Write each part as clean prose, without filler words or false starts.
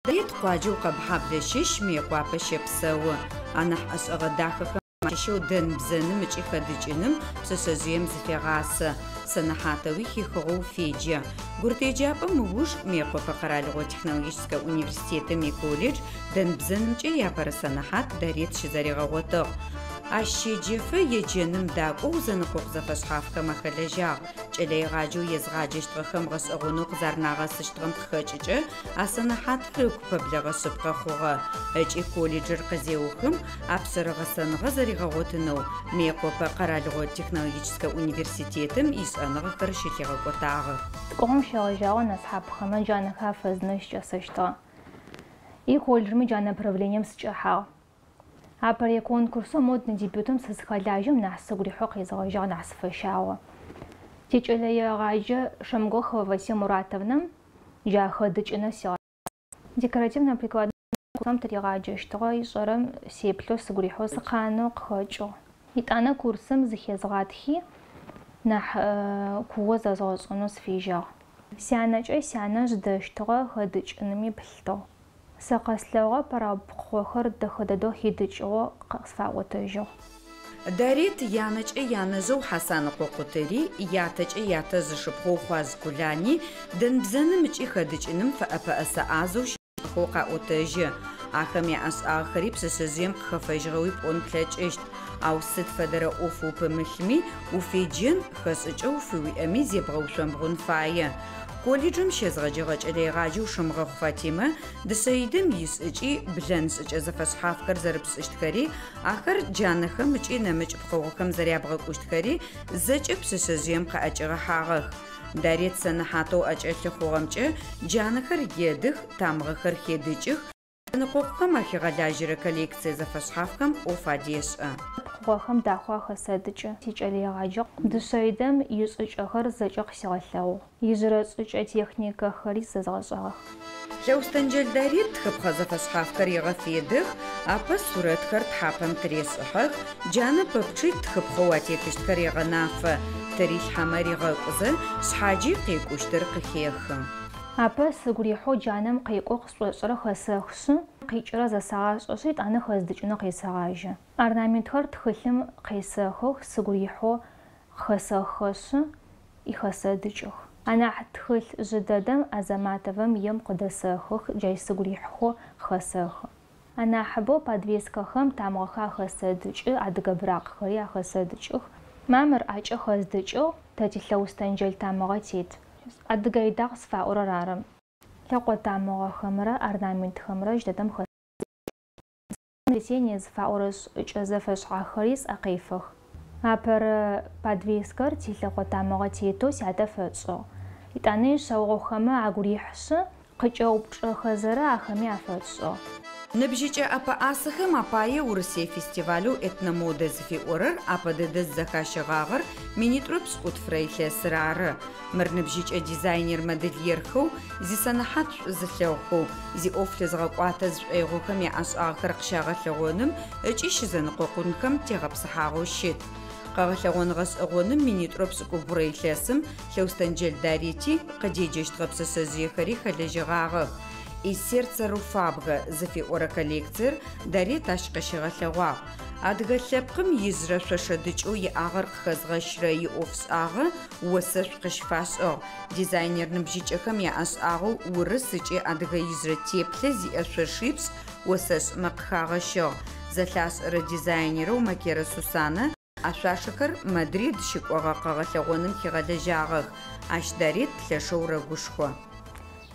Дарет къуаджэу Къэбхьаблэ щыщ, Мыекъуапэ щэпсэу. Анахь ӏэшӏэгъэ дахэхэм ащыщэу дэн-бзэным ыкӏи хэдыкӏыным пшъэшъэжъыем зыфегъасэ, сэнэхьатэуи хихыгъэу феджэ. Гурыт еджапӏэм ыуж Мыекъопэ къэралыгъо технологическэ университетым иколледж дэн-бзэнымкӏэ иапэрэ сэнэхьат Дарет щызэригъэгъотыгъ. Ащ щеджэфэ еджэным дакӏоу зэнэкъокъу зэфэшъхьафхэм ахэлэжьагъ. Кӏэлэегъаджэу езгъаджэщтыгъэхэм гъэшӏэгъонэу къызэрэнагъэсыщтыгъэм къыхэкӏыкӏэ а сэнэхьатыр ыгу пэблэгъэ шъыпкъэ хъугъэ ыкӏи колледжыр къызеухым апшъэрэ гъэсэныгъэ зэригъэгъотынэу Мыекъопэ къэралыгъо технологическэ университетым ишӏэныгъэхэр щылъигъэкӏотагъэх. Цӏыкӏугъом щегъэжьагъэу нысхъапэхэмэ джанэхэр афэздынэу сикӏэсэщтыгъэ. И колледжми джа направлением сычӏэхьагъ. Апэрэ конкурсэу модный дебютым сызыхэлажьэм нахь сыгу рихьэу къезгъэжьагъ, нахь сыфэщагъэу. Тикӏэлэегъаджэ Шамгохова Васия Муратовнам джа хэдыкӏыныр сигъэсагъ. Декоративно-прикладной искусствэм тыригъаджэщтыгъэ, ышӏэрэм сеплъэу сыгу рихьэу сыкъанэу къыхэкӏыгъ. Етӏанэ курсым зыхезгъатхи, нахь куоу зэзгъэшӏэнэу сыфежьагъ. Сянэкӏэ сянэжъ дэщтыгъэ, хэдыкӏыными пылъыгъ. Сэ къэслъэгъугъэп, ау пкъыгъохэр дэхэ дэдэу хидыкӏыгъэу къысфаӏотэжьыгъ. Дарет янэкӏэ янэжъэу Хьасаныкъо Къутыри, ятэкӏэ ятэжъ ышыпхъоу Хъуажъ Кулани дэн-бзэным ыкӏи хэдыкӏыным фэӏэпэӏэсэ ӏазэу щытыгъэхэу къаӏотэжьы. Ахэм яӏэшӏагъэхэри пшъэшъэжъыем къыхэфэжьыгъэуи пӏон плъэкӏыщт. Ау сыд фэдэрэ ӏоф упымылъми, уфеджэн, хэшӏыкӏэу фыуиӏэми зебгъэушъомбгъун фае. Колледжым щезгъэджэгъэ кӏэлэегъаджэу Шымгъэхъу Фатимэ дышъэидэм ишӏыкӏи, блэн шӏыкӏэ зэфэшъхьафхэр зэрыпшӏыщтхэри, ахэр джанэхэм ыкӏи нэмыкӏ пкъыгъохэм зэрябгъэкӏущтхэри зэкӏэ пшъэшъэжъыем къыӏэкӏигъэхьагъэх. Дарет сэнэхьатэу ӏэкӏэлъы хъугъэмкӏэ джанэхэр едых, тамыгъэхэр хедыкӏых, зэнэкъокъухэм ахигъэлажьэрэ коллекцие зэфэшъхьафхэм ӏоф адешӏэ. Пкъыгъохэм дахэу ахэсэдыкӏы. Сикӏэлэегъаджэ дышъэидэм ишӏыкӏэхэр зэкӏэ къысигъэлъэгъугъ. Ижъырэ шӏыкӏэ техникэхэри зэзгъэшӏагъэх. Лъэустэнджэл Дарет тхыпхъэ зэфэшъхьафхэр егъэфедэх, апэ сурэтхэр тхьапэм тырешӏыхьэх, джанэ пэпчъи тхыпхъэу атетыщтхэр егъэнафэ, тырилъхьэмэ ригъэкӏузэ, шъхьаджи къекӏущтыр къыхехы. Апэ сыгу рихьэу джанэм къекӏоу къысшӏошӏырэ хэсэхышъы, къикӏырэ зэсэгъашӏэшъы, етӏанэ хэздыкӏынэу къесэгъажьэ. Орнаментхэр тхылъым къесэхых, сыгу рихьэу къыхэсэххэшъы, ихэсэдыкӏых. Анахь тхылъ жъы дэдэм Азаматовым ем къыдэсэхых, джай сыгу рихьыхэу къыхэсэхы. Анахьыбэу подвескэхэм тамыгъэхэр ахэсэдыкӏы, адыгэ быракъхэри ахэсэдыкӏых. Мамыр ӏакӏэ хэздыкӏыгъ, тэ ти Лъэустэнджэл тамыгъэ тет. Адыгэ идагъ зыфаӏорэр ары. Лъэкъо тамыгъэхэмрэ орнаментхэмрэ джыдэдэм хэсэдыкӏых. Плетение зыфаӏорэ шӏыкӏэ зэфэшъхьафхэри сӏэ къефэх. Апэрэ подвескэр тилъэкъо тамыгъэ тетэу сятэ фэтшӏыгъ. Етӏанэ ишъэогъухэмэ агу рихьышъы, къыкӏэупчӏэхэзэрэ ахэми афэтшӏыгъ. Ныбжьыкӏэ ӏэпэӏасэхэм апае Урысые фестивалэу Этномода зыфиӏорэр апэ дэдэ зызэхащэгъагъэр минитӏурэ пшӏыкӏутфырэ илъэсыр ары. Мыр ныбжьыкӏэ дизайнер-модельерхэу, зисэнэхьат шӏу зылъэгъухэу, зиӏоф лъызыгъэкӏуатэ зышӏоигъохэм яӏэшӏагъэхэр къыщагъэлъэгъоным ыкӏи щызэнэкъокъунхэм тегъэпсыхьагъэу щыт. Къэгъэлъэгъон гъэшӏэгъоным минитӏурэ пшӏыкӏубгъурэ илъэсым Лъэустэнджэл Дарети къыдеджэщтыгъэ пшъэшъэжъыехэри хэлэжьэгъагъэх. Из сердца Руфабго зыфиӏорэ коллекциер Дарет ащ къыщигъэлъэгъуагъ. Адыгэ лъэпкъым ижъырэ шъошэ дыкӏэу иӏагъэр къыхэзгъэщырэ иӏофшӏагъэ осэшӏу къыщыфашӏыгъ. Дизайнер ныбжьыкӏэхэм яӏэшӏагъэу урыс ыкӏи адыгэ ижъырэ теплъэ зиӏэ шъошипшӏ осэшӏмэ къыхагъэщыгъ. Зэлъашӏэрэ дизайнерэу Макерэ Сусанэ а шъуашэхэр Мадрид щыкӏогъэ къэгъэлъэгъоным хигъэлэжьагъэх. Ащ Дарет лъэшэу рэгушхо.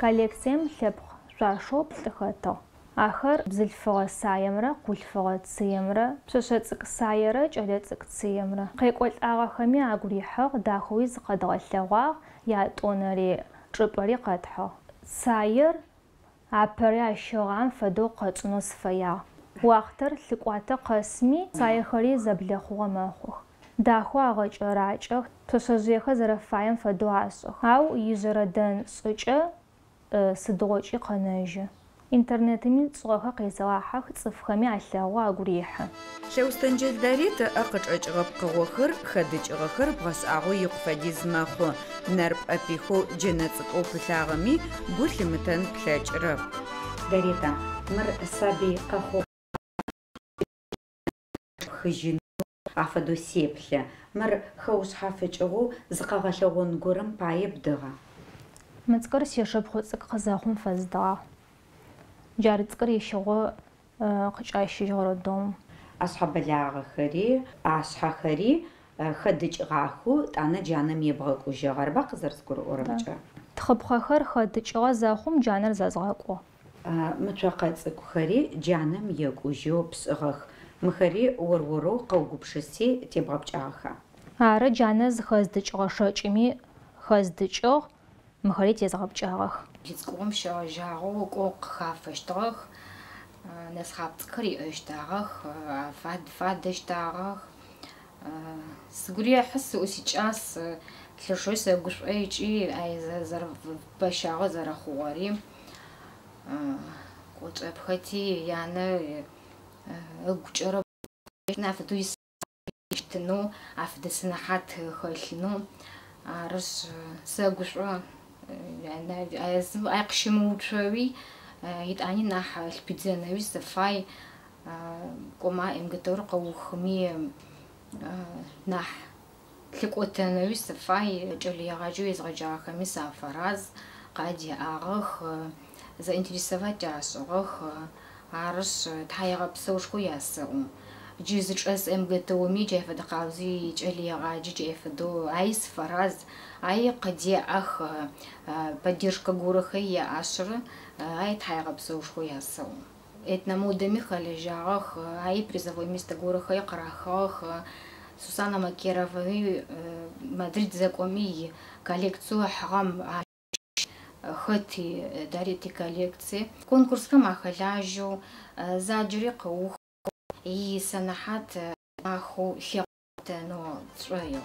Коллекцием лъэпкъ шъуашэу плӏы хэтыгъ. Ахэр бзылъфыгъэ саемрэ хъулъфыгъэ цыемрэ, пшъэшъэ цӏыкӏу саерэ кӏэлэцӏыкӏу цыемрэ. Къекӏолӏагъэхэми агу рихьыгъ, дахэуи зыкъэдгъэлъэгъуагъ, ятӏонэре чӏыпӏэри къэтхьыгъ. Саер апэрэ ащыгъам фэдэу къэтшӏынэу сыфэягъ. Уахътэр лъыкӏуатэ къэсми, саехэри зэблэхъугъэ мэхъух. Дахэу агъэкӏэракӏэх, пшъэшъэжъыехэр зэрэфаем фэдэу ашӏых. Ау ижъырэ дэн шӏыкӏэ сыдигъокӏи къэнэжьы. Интернетыми тшӏыгъэхэр къесэгъахьэх, цӏыфхэми алъэгъу, агу рехьы. Лъэустэнджэл Дарет ыӏэ къычӏэкӏыгъэ пкъыгъохэр, хэдыкӏыгъэхэр бгъэшӏагъоу икъу фэдиз мэхъу. Нэр пӏэпихэу джэнэ цӏыкӏоу пылъагъэми гу лъымытэн плъэкӏырэп. Дарета, мыр сабый къэхъугъэм хыжьынэу афэдэу сеплъы. Мыр хэушъхьафыкӏыгъэу зы къэгъэлъэгъон горэм пае бдыгъа? Мы цӏыкӏур сишыпхъу цӏыкӏу къызэхъум фэздыгъагъ. Джары цӏыкӏур ищыгъо къычӏащыжьыгъ роддомым. Ӏэшъхьэ-бэлагъэхэри, ӏашъхьэхэри хэдыкӏыгъахэу тӏанэ джанэм ебгъэкӏужьыгъ. Арыба къызэрэзгурыӏорэмкӏэ? Тхыпхъэхэр хэдыкӏыгъэ зэхъум джанэр зэзгъэкӏугъ. Мы цокъэ цӏыкӏухэри джанэм екӏужьэу пшӏыгъэх. Мыхэри ор-орэу къэугупшыси тебгъэпкӏагъэха? Ары, джанэ зыхэздыкӏыгъэ шэкӏыми хэздыкӏыгъ, мыхэри тезгъэпкӏагъэх. Ицӏыкӏугъом щегъэжьагъэу кӏоу къыхафэщтыгъэх, нэсхъапцӏэхэр иӏэщтагъэх, фадэщтагъэх. Сыгу рехьы, сикӏас, лъэшэу сэгушӏо ыкӏи зэрэпэщагъэ зэрэхъугъэри. Кӏочӏэпхэти янэ ыгукӏэрэ афэдэу исщтынэу, афэдэ сэнэхьат хэлъынэу. Арышъ, сэгушӏо. Ай къыщымыуцоуи, итӏани нахь лъыпидзэнэуи сыфай. Кӏома МГТУ-р къыухыми нахь лъыкӏотэнэуи сыфай. Кӏэлэегъаджэу езгъэджагъэхэми сафэраз, къадеӏагъэх, заинтересовать ашӏыгъэх. Арышъ, тхьаегъэпсэушхоу ясэӏо. Джы зычӏэс МГТУ-ми джай фэдэ къабзэу кӏэлэегъаджэ джай фэдэу ай сыфэраз, ай къыдеӏэх, поддержка горэхэр яӏашъырэ, ай тхьаегъэпсэушхоу ясэӏо. Этномодэми хэлэжьагъэх, ай призовой место горэхэр къырахыгъэх. Сусанна Макероваи Мадрид зэкӏоми коллекцию ыхьыгъэм хэт Дарет иколлекции. Конкурсхэм ахэлажьэу, заджэри къыух исэнэхьат ахэу лъигъэтэнэу сшӏоигъу.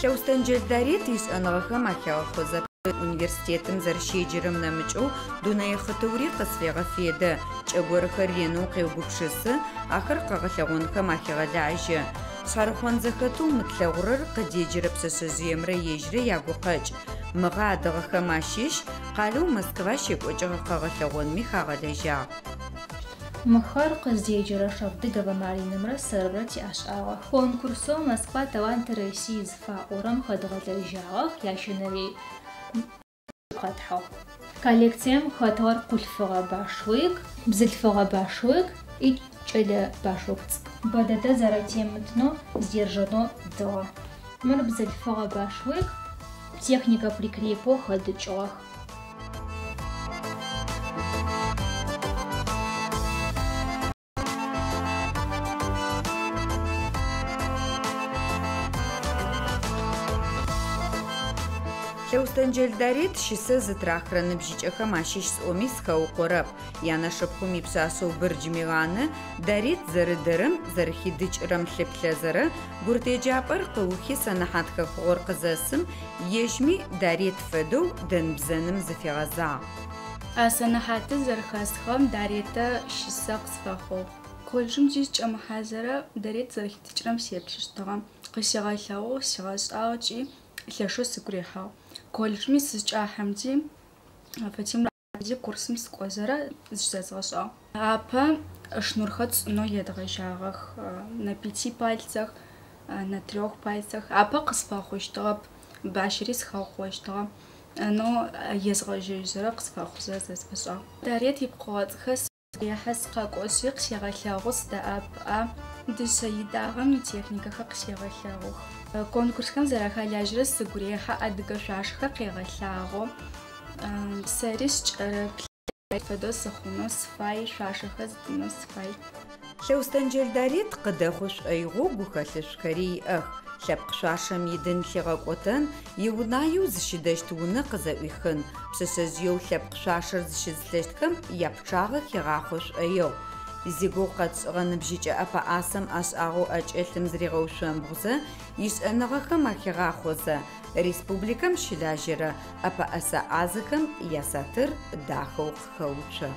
Лъэустэнджэл Дарет ишӏэныгъэхэм ахегъэхъозэ университетым зэрэщеджэрэм нэмыкӏэу дунэе хъытыури къызфегъэфедэ. Кӏэ горэхэр ренэу къеугупшысы, ахэр къэгъэлъэгъонхэм ахегъэлажьэ. Шъхьарыхъон зэхэтэу мытлъэгъурэр къыдеджэрэ пшъэшъэжъыемрэ ежьрэ ягукъэкӏ. Мыгъэ адыгъэхэм ащыщ къалэу Москва щекӏокӏыгъэ къэгъэлъэгъонми хагъэлэжьагъ. Мыхэр къыздеджэрэ Шавдыгова Маринэмрэ сэрырэ тиӏэшӏагъэх. Конкурсэу Москва таланты России зыфаӏорэм хэдгъэлэжьагъэх, ящэнэри къэтхьыгъ. Коллекцием хэтыгъэр хъулъфыгъэ башлык, бзылъфыгъэ башлык и кӏэлэ башлык цӏыкӏу. Бэдэдэ зэрэтемытынэу сдержанэу дыгъэ. Мыр бзылъфыгъэ башлык, техника прикрепэу хэдыкӏыгъэх. Лъэустэнджэл Дарет щысэ зытырахырэ ныбжьыкӏэхэм ащыщ сӏоми схэукъорэп. Янэшыпхъум ипшъашъэу Бырдж Миланэ Дарет зэрыдэрэм, зэрэхидыкӏырэм лъыплъэзэрэ гурыт еджапӏэр къыухи сэнэхьат хэхыгъор къызэсым, ежьми Дарет фэдэу дэн-бзэным зыфигъэзагъ. А сэнэхьатыр зэрэхэсхыгъэм Даретэ щысэ къысфэхъугъ. Колледжым джы сыкӏэмыхьазэрэ Дарет зэрэхидыкӏырэм сеплъыщтыгъэ. Къысигъэлъэгъугъ, сигъэшӏагъ ыкӏи лъэшэу сыгу рихьыгъ. Колледжми сызкӏахьэмкӏи Фатимэ курсым сыкӏозэрэ зыщызэзгъэшӏагъ. Апэ шнурхэр тшӏынэу едгъэжьагъэх на пяти пальцах, на трех пальцах. Апэ къысфэхъущтыгъэп, бащэри схэхъощтыгъэ. Но езгъэжьэжьызэрэ къысфэхъузэ зэзгъэшӏагъ. Дарет ипкъыгъэцӏхэр ехьэ сыкъэкӏошъи къысегъэлъэгъу, сыдэӏэпыӏэ. Дышъэ идагъэм итехникэхэр къысегъэлъэгъух. Конкурсхэм зэрахэлажьэрэ сыгу рехьэ, адыгэ шъуашэхэр къегъэлъагъо. Сэри скӏэрэплъ фэдэу сыхъунэу сыфай, шъуашэхэр здынэу сыфай. Лъэустэнджэл Дарет къыдэхъу шӏоигъоу гухэлъышӏухэри иӏэх. Лъэпкъ шъуашэм идын лъигъэкӏотэн, иунаеу зыщыдэщт унэ къызэӏуихын. Пшъэшъэжъыеу лъэпкъ шъуашэр зыщызылъэщтхэм япчъагъэ хигъахъо шӏоигъу. Зигугъу къэтшӏыгъэ ныбжьыкӏэ ӏэпэӏасэм ӏэшӏагъэу ӏэкӏэлъым зыригъэушъомбгъузэ, ишӏэныгъэхэм ахигъахъозэ, республикэм щылажьэрэ ӏэпэӏэсэ ӏазэхэм ясатыр дахэу къыхэуцо.